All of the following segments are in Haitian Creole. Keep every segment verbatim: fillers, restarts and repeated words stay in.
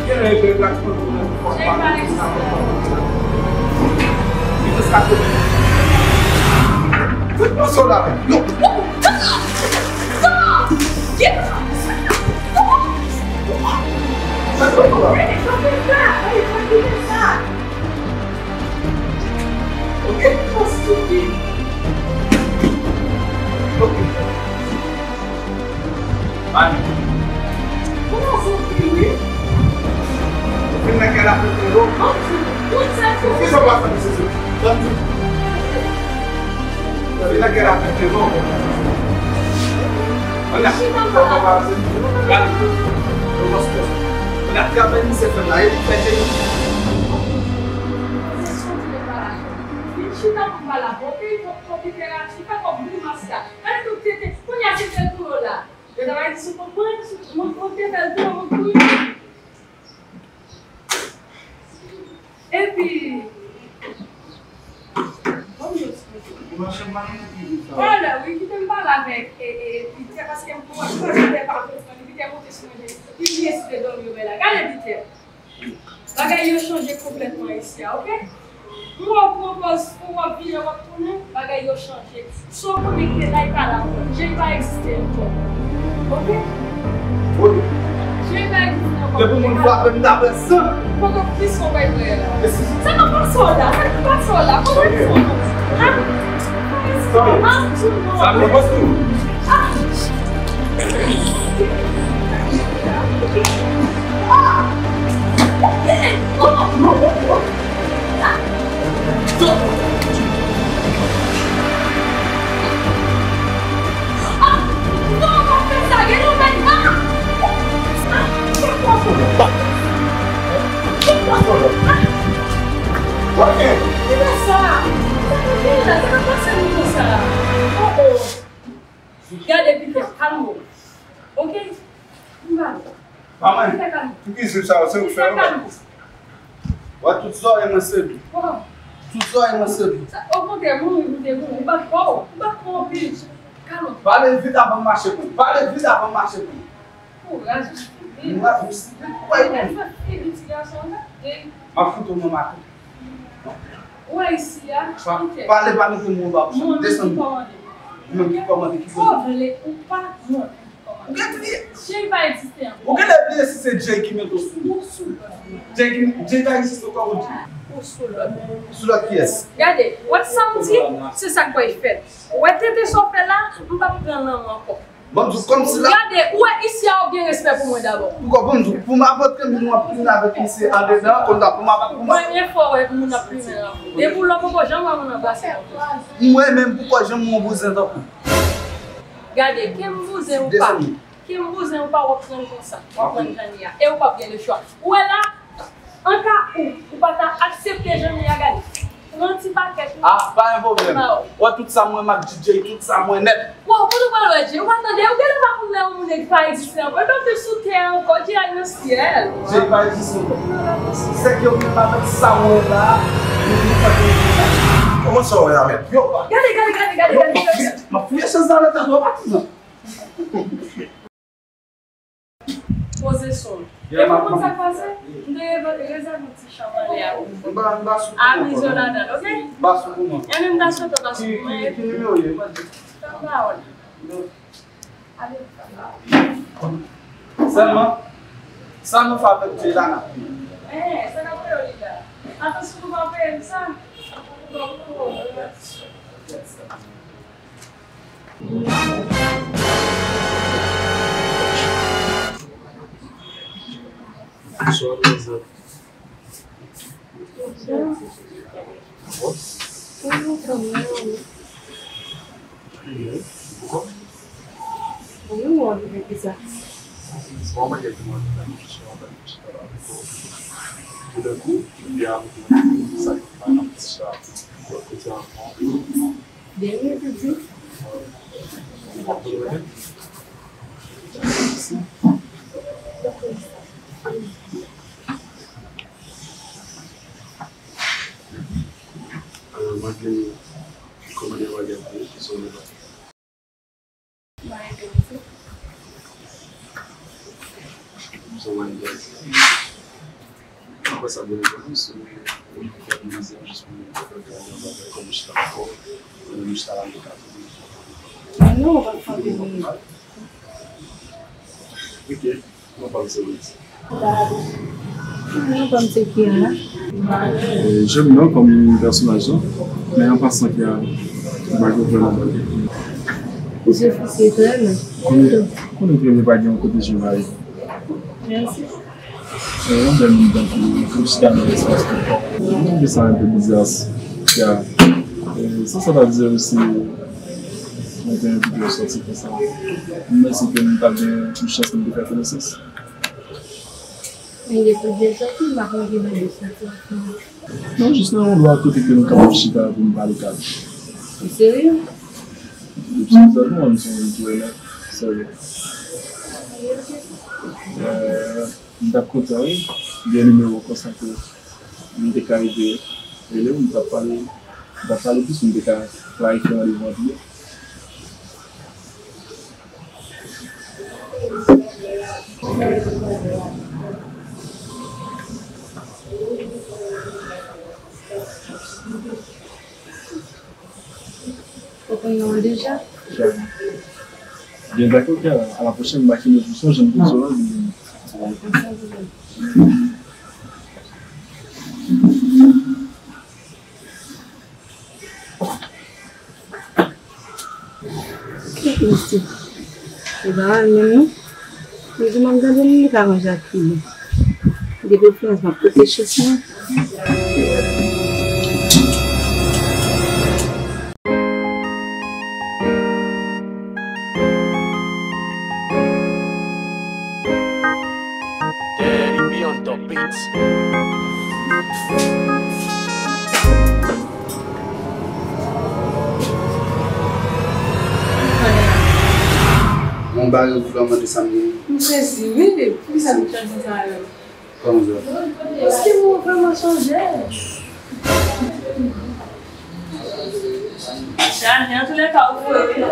Jay pa egziste ankò. Fout mwen sou la menm. Yo. Stop! Stop! Stop! Stop! Stop! Stop! Stop! Ok. Ou twò stipid. Ok. Mami. Ou yon zanmi, wi. Ou fin nan kè la pou kè lo. Ou fin nan kè la pou kè lo. Ann a. Gade. Yo mòs kè. Ann a, travay misye fè la, e li fè te. Vin chita pou m pale avè w. Peyi pòp, pòp literati, pa pòp grimas la. Gade tout tete, kounye a se tèt pou yo la. Yo ta va di sou konprann, sou, mwen, mwen te fè l tou, mwen tou. Epi, bon, yo ti kote. Ou mache mal, ou ki di sa? Vòlè, wi, kite m pale avèk, e, e, Pitè, paske m konprann, Pitè pa konprann, Pitè monte sou mwen, li byen site dòmi yo la. Gade Pitè. Bagay yo chanje konplètman isi a, oke? M wè w pran pòz, w ap vire, w ap tounen, bagay yo chanje. Si w konnen ke Jay pa la ankò, Jay pa egziste ankò. Oke? Oke. Jay pa egziste ankò. Depi moun frape m, m ta pran san. Poko plis w bay frè la. Sa k ap pase w la? Sa k ap pase w la? Poko plis w. Ha? Sa m repons tou. Gade Pitè, kalme w. Oke? M pa. Manman, Pitè, kalme w. Pou ki zip sa yo, se ou k fè yo? Pitè, kalme w. Wè tout zòrèy mwen se li. Tout zòrèy mwen se li. Okontrè, mouri pou te mouri. Ou bat kò w. Ou bat kò w anpil. Kalme w. Pale vit avan m mache pran. Pale vit avan m mache pran. Kouraj ou stipid. Mwen, ou stipid, ou pa yon. Gade figi ti gason an, gade. M ap fout ou nan maton. Ou wè isi a, Pitè. Pale pa mete mo anba bouch la. Desann. Mwen ki kòmande. Mwen ki kòmande, ki kòmande. Ou vle ou pa, mwen ki kòmande. Ou gen bliye. Jay pa egziste ankò. Ou genlè bliye si se Jay ki mete w sou. Ou sou lòd. Jay ki, Jay pa egziste ankò, ou di. Ou sou lòd. Sou lòd kiyès? Gade, wè sa m di, se sa k pral fèt. Ou wè tete sa w fè la, m p ap pran nan ou ankò. Bon, kòmsi la. Gade, ou wè isi a, ou gen respè pou mwen dabò. Poukò, bon, pou m apòt ke moun ap vin avèk misye andedan, konn sa pou m apòt pou mwen. Premye fwa w wè moun ap plimen la. Depi w la, poko janm wè moun anbrase konsa. M wè menm poukò janm wè yon bouzen tankou. Gade, ke m bouzen ou pa. Ke m bouzen ou pa, w ap pran l konsa. W ap pran l jan li a. E ou p ap gen lechwa. Ou wè la, Anka ou, ou pa ta aksepte jan li a gade. Pran ti pakèt ou. Ah, pa gen pwoblèm. Wè tout sa mwen m ak D J, tout sa mwen nèt. Waw, kote w pral wè Jay? Ou pa tande? Ou genlè pa konn lè yon moun pa egziste ankò. Epi anplis sou tè a ankò, Jay al nan syèl. Jay pa egziste ankò. Se ke ou menm avèk sa w wè la, nou nou pa te egziste. Kòman sa w wè a mèt? Yo, pa. Gade, gade, gade, gade, gade. M ap fouye chèz la nan tèt ou, patizan. Poze son. Epi w konn sa k pase? M te reve-, rezève yon ti chanm anlè a pou ou. M ba, m ba sou kou. Amize w ladan l, oke? M ba sou kou mwen. Ebyen m ta swete w ta sou kou mwen. Ki, ki, ki nimewo w ye? Tann pawòl. Ale, tann pawòl. Sèlman, sa nou fè avèk Jay la n ap peye. Eh, sa k ap peye w li la? Atansyon pou w pa peye m sa. Bon, bon, bon. Bonsoir, mesdames. Bonsoir. Bonjour, comment allez-vous? Très bien. Pourquoi? Bonjour, mon nom est Lisa. Bon, moi, il y a du monde. Tout d'un coup, il y a ça, il y a ça. Dènye piti. Mwen gen kòmande bagay pou ou, sou mwen. Mwen gen kòmande. Mwen sa byen reponn, si nou fè yon dezèm jis pou nou fè yon bagay kòm chita ankò, nou chita la nou ka fè. Non, ou pa frape mwen. Ok, mwen pa m se Wendy. Non, pa m se Kiara. E, Jemina kòm pèsonaj lan, men an pasan Kiara, m pa gen vrèman bagay. Ou se fi se trè bèl. Konnen, konnen trè byen pa gen yon kote Jemina ye. Mèsi. Se yon bèl moun tankou ou chita nan espas konsa. Mwen twouve sa yon pe bizar, ya. E, sa, sa ta di osi, mwen te envite w sòti konsa. Mwen panse ke nou ta gen yon chans pou nou te fè konesans. Men depi w te sòti, m pa konn ki bagay sòti ankò. Non, jis nan yon lwa kote ke nou kapab chita pou nou pale kalm. Ou serye? Depi se sèlman, m sonje tou, wè, sèlman. E, m t ap kontan, wi, gen nimewo w konsa ke m te ka rive rele w, m t ap pale, m t ap pale plis, m te ka klarifye randevou an pi byen. Ou konn non l deja? Byen dakò, Kiara. A la pwochèn, makine pou sonje m pou Solange. Kèt mesye. E pa mal menm non. Li di m ap gade m, li ka ranje ak fi li. Depi l fini, m ap pote chans mwen. Daddy B on the beats. Mwen bare w pou w mande sa m genyen. M sezi, wi. Poukisa m chanje sa yo? Kòman sa? Paske mwen vrèman chanje. Chanje, antoulèka, ou voye.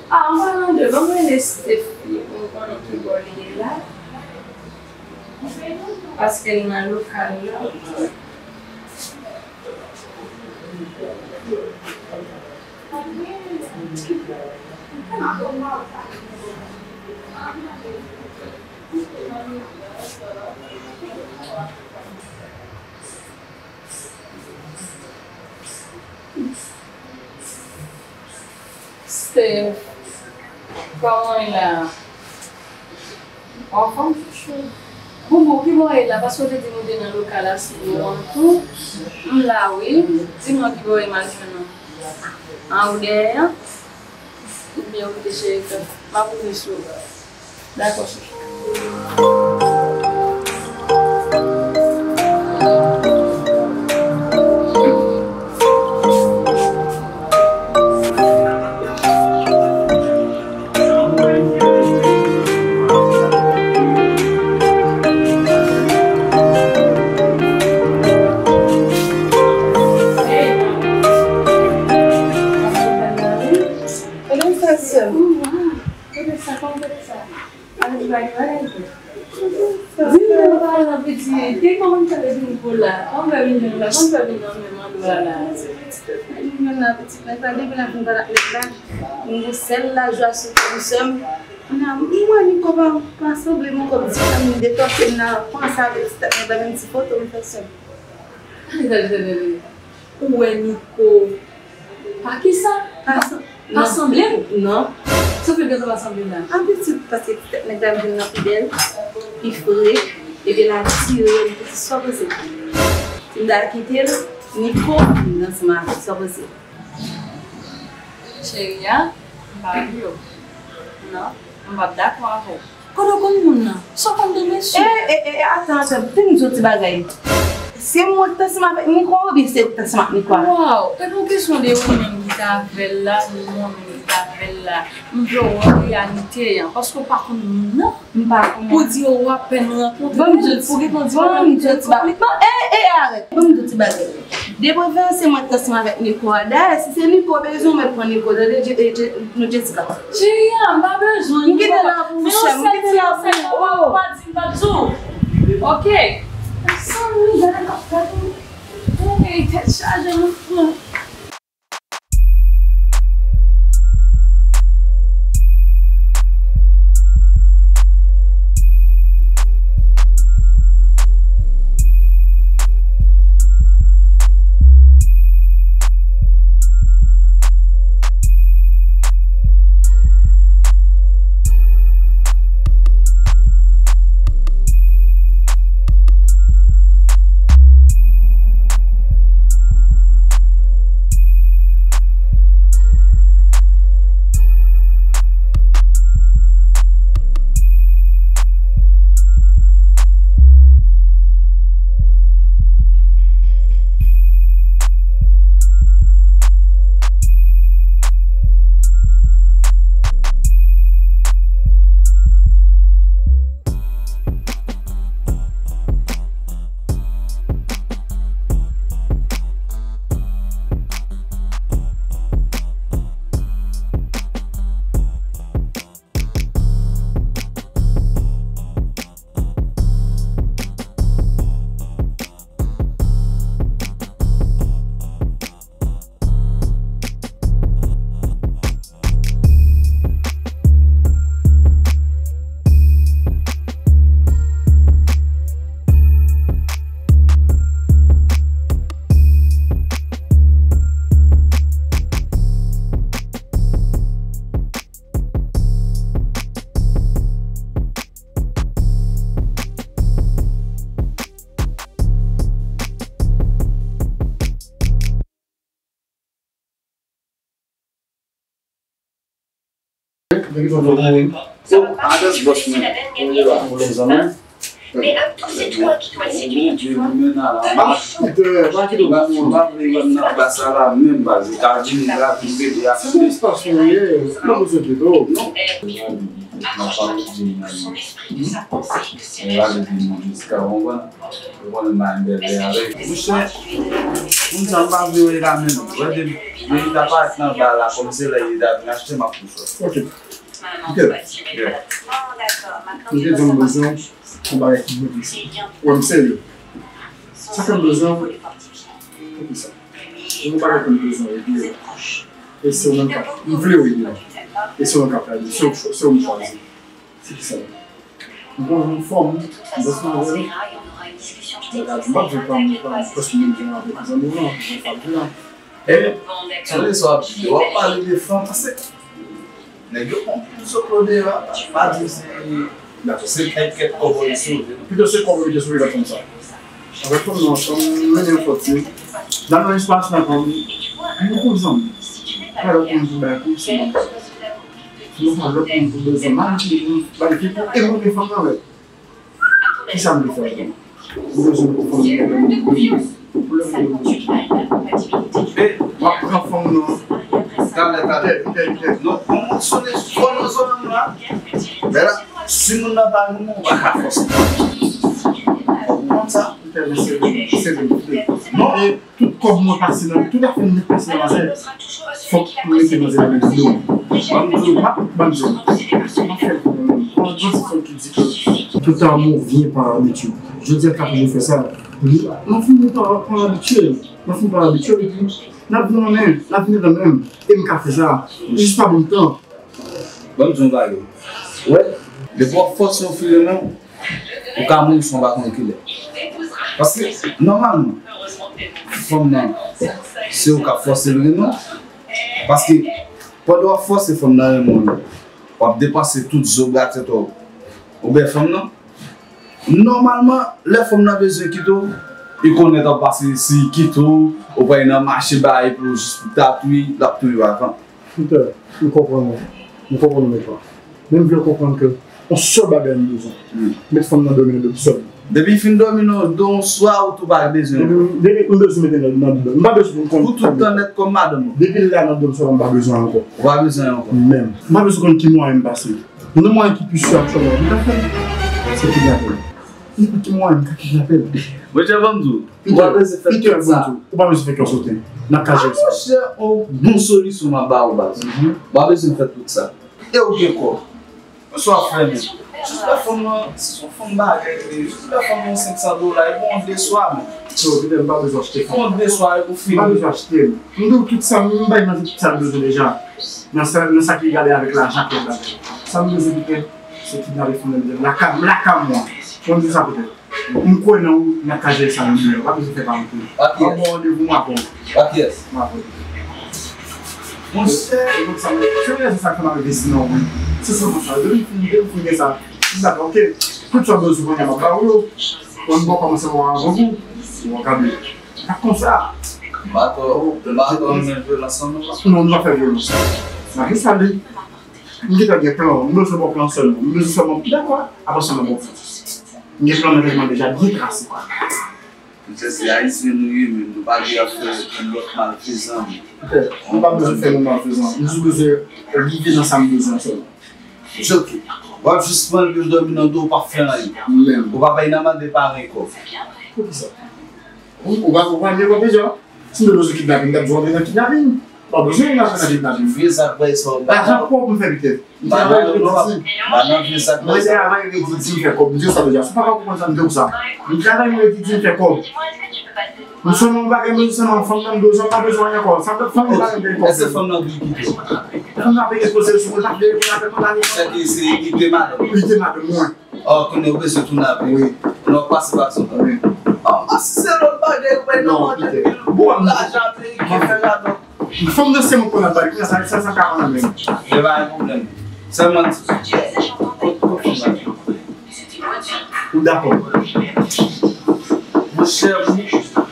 A, an palan de, ban mwen rele Steph pou m konnen ki bò li ye la. Paske l nan lokal la. Steph, kòman w ye la? Anfòm, chouchou. Bon, bon, ki bò w ye la? Paske w te di m ou te nan lokal la, si ou an tou. M la, wi. Di m ki bò w ye, m al jwenn ou. An, ou dèyè an? Oubyen ou te cheri, m ap ouvri sou ou. Dakò, chouchou. Kote w sot sè m? Kote sa? Kòman kote sa? Di m nan palan piti, te kòman sa te vin pou la? Kòman fè vin jwenn la? Kòman fè vin nan men mando a la? Vin jwenn la piti, men sa depi nan fin palan nèg la. M di sèl lajwa sou sè m. Kounye a, m wè Niko pa, pa sanble m ankò, m di sa m detòke m nan panse avèk ti tèt mwen, ban m ti foto m fè sè m. Ou wè Niko. Pa kisa? Pa san-, pa sanble w? Non. Sa w fè l gentan pa sanble w la? Abitud, paske ti tèt nèg la m jwenn nan pi bèl, pi fre, epi l atire m, piti sa w panse. Si m ta kite l, Niko vin ansanm avè l, sa w panse? Cheri a, m pa vle w. Non, m p ap dakò avè w. Kote w konn moun nan? Sa w konn de mesye? E, e, e, atan, atan, te m di w ti bagay. Se mwen k t ansanm avèk Niko a oubyen se ou k t ansanm ak Niko a? Waw, e pa yon kesyon de ou menm ki t avè l la, ni mwen menm ki t avè l la. M vle w wè reyalite an, paske w pa konn moun nan. M pa konn. Pou di w apèn rankontre l, pou gentan di w apèn konpli. Ban m di w ti bagay. E, e, arèt. Ban m di w ti bagay. Depi w vin se mwen k t ansanm avèk Niko a. Dayè, si se Niko bezwen, w mèt pran Niko, tande, Je-, Je-, nou Jessica. Cheri a, m pa bezwen Niko. M kite l la pou ou, sè m, m kite l la pou ou. Ou pa di m pa di w. Ok. Mezanmi, gade k ap fèt. Hey, tèt chaje, mwen pran. Sa va pa sispann isi la dènyè minit. Pwoblèm zanmi. Mais Abdou, c'est toi qui dois le séduire, tu vois. Abdou, c'est toi qui dois le séduire. Sa se espas mwen ye, mwen bezwen kite w. Monchè, moun sa m pa vle wè la menm. Wè depi, depi ta parèt nan ba la, kòm se lè li ta vin achte, m ap touche. Ok. Ok. Yeah. M te di w m bezwen yon bagay ki byen presi. Wè m serye. Sa fè m bezwen w pou ki sa? Yon bagay ke m bezwen regle. E se ou menm k ap, m vle w ede m. E se ou menm k ap regle. Se ou, se ou m chwazi. Se ki sa? M pran yon fòm, m danse avè l. Bagay, m p ap jwe pa m, pa m, paske m gen avèk zanmi w lan, mwen pa vle la. E, sonje sa w ap di, w ap pale de fanm, paske nèg yo konn pil sot lo deyò a, pa di se, dakò, se kèk, kèk kòbòy sou. Pito se kòbòy ki te sou li, pa fanm sa. Avèk fanm nan, fanm mennen fòt li. Nan nan espas la, fanm, nou konn zanmi. Alò, konn di bagay konn se moun. Nou pa lòt moun pou bezwen manipile, manipile pou emone fanm nan, men. Kisa m vle fè ankò? M bezwen pou fanm nan pou lè m vle. E w ap pran fanm nan. Talè, talè. Pitè, pitè. Non, yon moun sone fò nan zòn nan la. Men la, si moun nan pa renmen w, ou pa ka fòse. Ou konprann sa? Pitè, se, se vre. Non. Tout kòb mwen pase nan, tout afè m met pase nan manzè, fòk m mete manzè nan men do. Ban m di w, m ap, ban m di w, m ap fè l pou mwen menm. Bon, bon, se fanm ki di ke tout amour vient par habitude. Jodi a, l ka toujou fè sa. Li, m ap fini pa, pa abitye. M ap fini pa abitye, epi n ap vin nan men, n ap vin nan men. E m ka fè sa. Jis pa ban m tan. Ban m di w yon bagay. Wè, depi w ap fòse yon fi renmen w, ou ka mouri san w pa konn kilè. Paske, nòmalman, fanm nan, se ou k ap fòse l renmen w. Paske, pandan w ap fòse fanm nan renmen w, w ap depanse tout zo bra tèt ou, oubyen fanm nan. Nòmalman, lè fanm nan bezwen kite w, li konnen w ap pase, si li kite w, ou pral nan mache bay pou jis pou ta touye, l ap touye w avan. Doktè, m konprann ou. M konprann ou, men pa. Men m vle w konprann ke yon sèl bagay m bezwen. Hmm. Met fanm nan dòmi nan do m sèl. Depi l fin dòmi nan do w yon swa, ou tou pa bezwen. Depi, depi m bezwen mete nan, nan do m. M pa bezwen pou m konn. Pou tout tan nèt kòm madanm ou. Depi l la nan do m sèl, m pa bezwen ankò. Ou pa bezwen ankò. Menm. M pa bezwen konn ki mwayen m pase. Youn nan mwayen ki pi si aktyèlman pou m ta fè l, se kidnape l. Nenpòt ki mwayen m ka kidnape l. Monchè, ban m di w, ou pa bezwen fè tout sa. Ou pa bezwen fè kè w sote. N ap ka jere sa. Monchè, yon bon solisyon m ap ba ou, baz. Mhm. Ou pa bezwen fè tout sa. E ou gen kò. Yon swa frè menm. Tout lè fanm nan, si se yon fanm bagay li ye, tout lè fanm nan senk san dola, e bon de swa, men. Yo, Peter, m pa bezwen achte fanm. Bon de swa, e pou fini. M pa bezwen achte. M di w tout sa, m bay manje tout sa l bezwen deja. Nan sa, nan sa ki gade avèk lajan, Peter, bagay. Sa m bezwen, Peter, se kidnape fanm nan, Peter. Lakay, lakay mwen. Bon, m di sa, Peter. M kwè nan ou, n ap ka jere sa menm lè. W ap bezwen fè pa m pou ou. Ak kiyès? W ap ban w randevou, m ap ban w. Ak kiyès? M ap ban w. Monchè, se pou sa, se rezon sa k fè m ap envesti nan ou, wi. Se sèlman sa. Depi m fin, depi m fin gen sa, m dakò, oke. Tout sa w bezwen kounye a, m ap ba ou yo. Bon, m pral kòmanse wè avan pou ou. Bon, gade. Ak konsa. M pa twò, m pa twò renmen vyolans lan, non. Non, nou pa fè vyolans. Malgre sa, li, m gentan gen plan. M bezwen bon plan sèlman. M bezwen sèlman, dakò. Apre sa, m ap bon plan. M gen plan nan tèt mwen deja byen trase. Misye, se Ayisyen nou ye, men nou pa gen ap fè lòt malfezan. Frè, m pa bezwen fè nou malfezan. M jis bezwen rive nan sa m bezwen sèlman. Misye, oke. W ap jis pran l, pou l dòmi nan do, w p ap fè anyen. Menm. Ou pa bay nan mande paran kòb. Poukisa? Ou, ou pa, ou pa vle kòb deja? Si m te bezwen kidnaping, m t ap di w antre nan kidnaping. Pa bezwen m antre nan kidnaping. Vye sa k bay sa w. Lajan pwòp m fè, Peter. M travay, m redi di. Mwen travay, m redi di m fè kòb. M di w sa deja. Si w pa ka konprann sa, m di w sa. M travay, m redi di m fè kòb. M sèlman yon bagay, m sèlman fanm nan, m bezwen, m pa bezwen anyen ankò. Sa fè fanm nan pa renmen kòb. Èske fanm nan vle kite w? Fanm nan ap ekspoze l sou mwen, l pa vle reponn apèl mwen, l pa reponn. Sa ki se kite madanm. Kite madanm mwen. Oh, kounye a w bezwen tounen avè l. Wi. Non, pase pa sou mwen. Wi. Oh, si se lòt bagay, ou bay nan manje, bon, lajan ameriken fè ladan. Fanm nan se mwen konn ap bay, sa, sa, sa ka konn ap menm. Gen pa gen pwoblèm. Sèlman di. Kot, kot fanm nan? Ou dakò? Monchè, m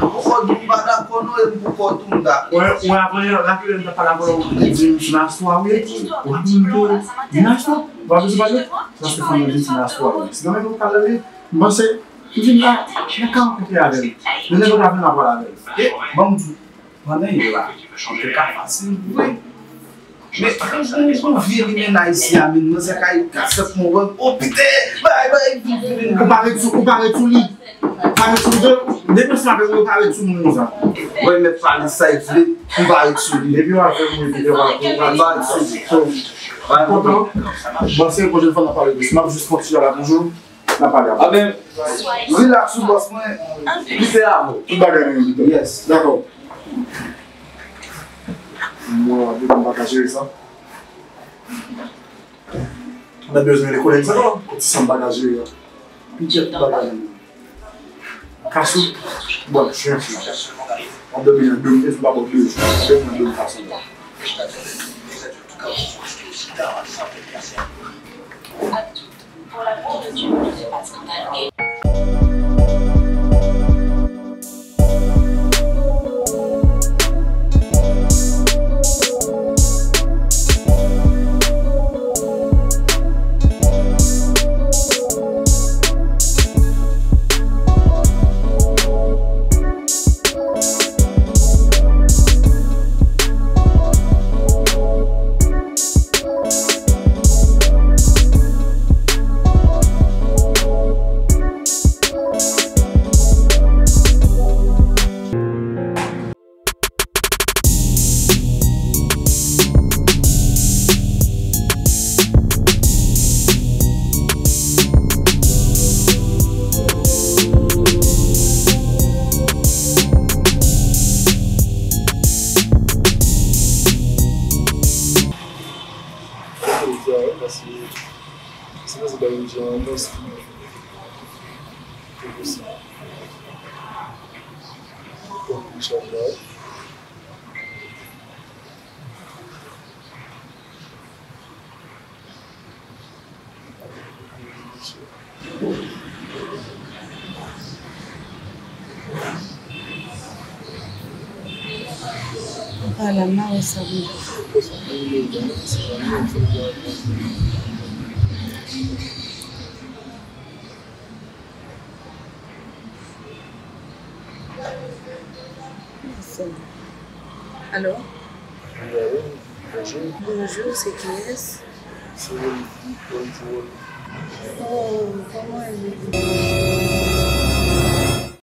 poko di m pa dakò non, e m poko tou m dakò. Wè, wè, avan yè, rapele m t ap pale avè w, ou di m se nan astwa, wi. Ou di m ke, di nan astwa? Ou pa bezwen pale? Sa se fanm nan di m se nan astwa, wi. Se nan menm ou pale, wi. M panse, m di m la, nan ka rankontre avè l. Jounen jodi a, vin la pale avè l. E, ban m di w, pandan yè la, antre ka fasil vre. Men, yon, yon, yon vye limena isi a, men, manzè kay kasèt mwen wè m, o pite, bay, bay, vin, vin, vin. Ou pa ret sou, ou pa ret sou li. Pa ret sou li. Depi ansanm avè mwen, ou pa ret sou moun konsa. Wè, mèt pale sa l vle, m pa ret sou li. Depi w al fè moun, depi w al, w al, m pa ret sou li. So, bay, kontan? Bon, se pwochèn fwa n ap pale de sa. M ap jis fè yon ti jalap yon jou. N ap pale apre. A ben, relax ou bòs mwen, pite avè w. Tout bagay nan yon pite. Yes. Dakò. Mwen, depi m pa ka jere sa. M ta bezwen rele kolèg sa, non? Kot ti san bagay jere a. Pite tout bagay nan yon. Kasou, bon, chen sa. W ap dòmi nan dòmi, e si w pa bò de jou, w ap dòmi nan dòmi fason sa. Pour l'amour de Dieu, ne fais pas scandale et Sa, wi, paske se prensip la, yo di an mwen, se pou sa. Bon, inchallah. Ou pa la, m pa wè sa pou. Alo? Wi, alo, bonjou. Bonjou, se kiyès? Se Rolly, Rolly Jewel. Oh, kòman w ye?